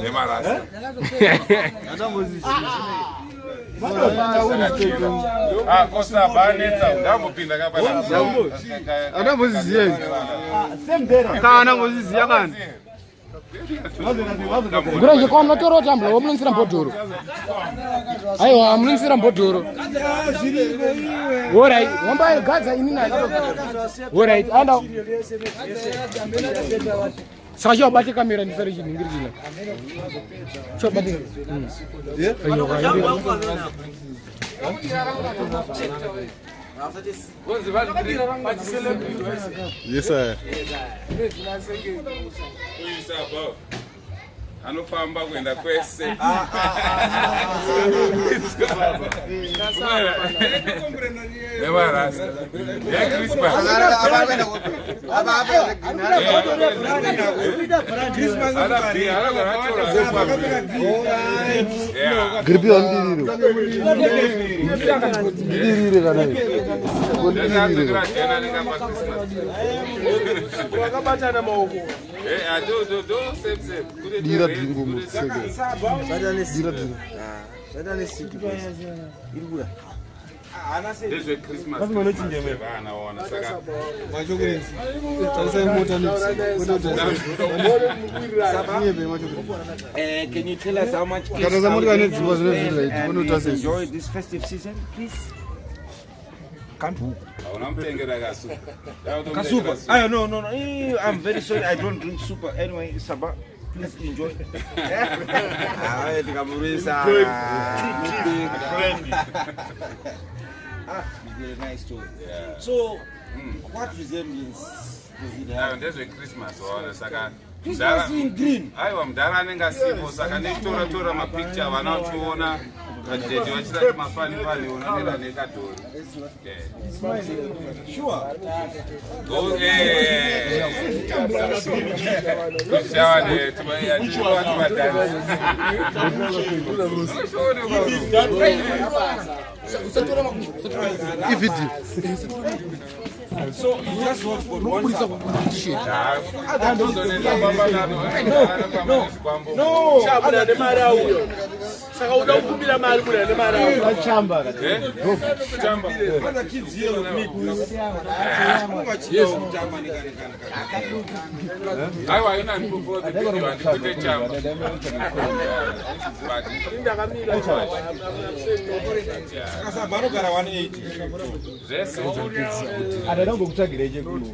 Nemarasa. Ah, kosa banetsa ndambopinda kapana. Andamboziziya izvi. Kana amboziziya kana. Ngurenje kwa munotora otambula womunonisira mbodhoro. Aiwa munonisira mbodhoro. Alright, wamba gadza ini naye. Alright, anda. Saka chiwabate kamera ndisare chinhingiri china. Chiwabate. Aiwa, Yes sir. Kuisa above. Anofamba kuenda kwese. Nemarasa. YeChristmas. Yeah. Gripi wandirire. Ndirire kana izvi. Ndirire. Wakabatana maoko. Dira dringo musege. Dira dringo. Ndezvechristmas saka Can you tell us how much cash Kana zamuri you vane dzimba spend zvine zviri right, and unoita sei? enjoy this festive season, please? Hauna mutengera kasupa. Kasupa. Ah, no. I'm very sorry. I don't drink super. Anyway, Saba, please enjoy. Ah, tikamurisa. Ah, very nice story. Yeah. So, what resemblance does it have? Ndezvechristmas waona saka Christmas in green. Aiwa, mudhara anenge asipo, saka nechitora tora mapicture, vana vachiona vadhedhi vachirati mafanifani unonera nekadhori. Sure. Kushawane tumadhansi. Ivideo. So you just want for one Saba. No, munhu ane mari auyo. Saka uda kukumbira mari munhu ane mari auyo. Other kids here with me. Yes. Kutamba nekane. Aiwa, ina ndikuite chamba. Ndakamira. Saka Saba anogara 180. Zvese. Adada kumbokutsvagirai chekuno.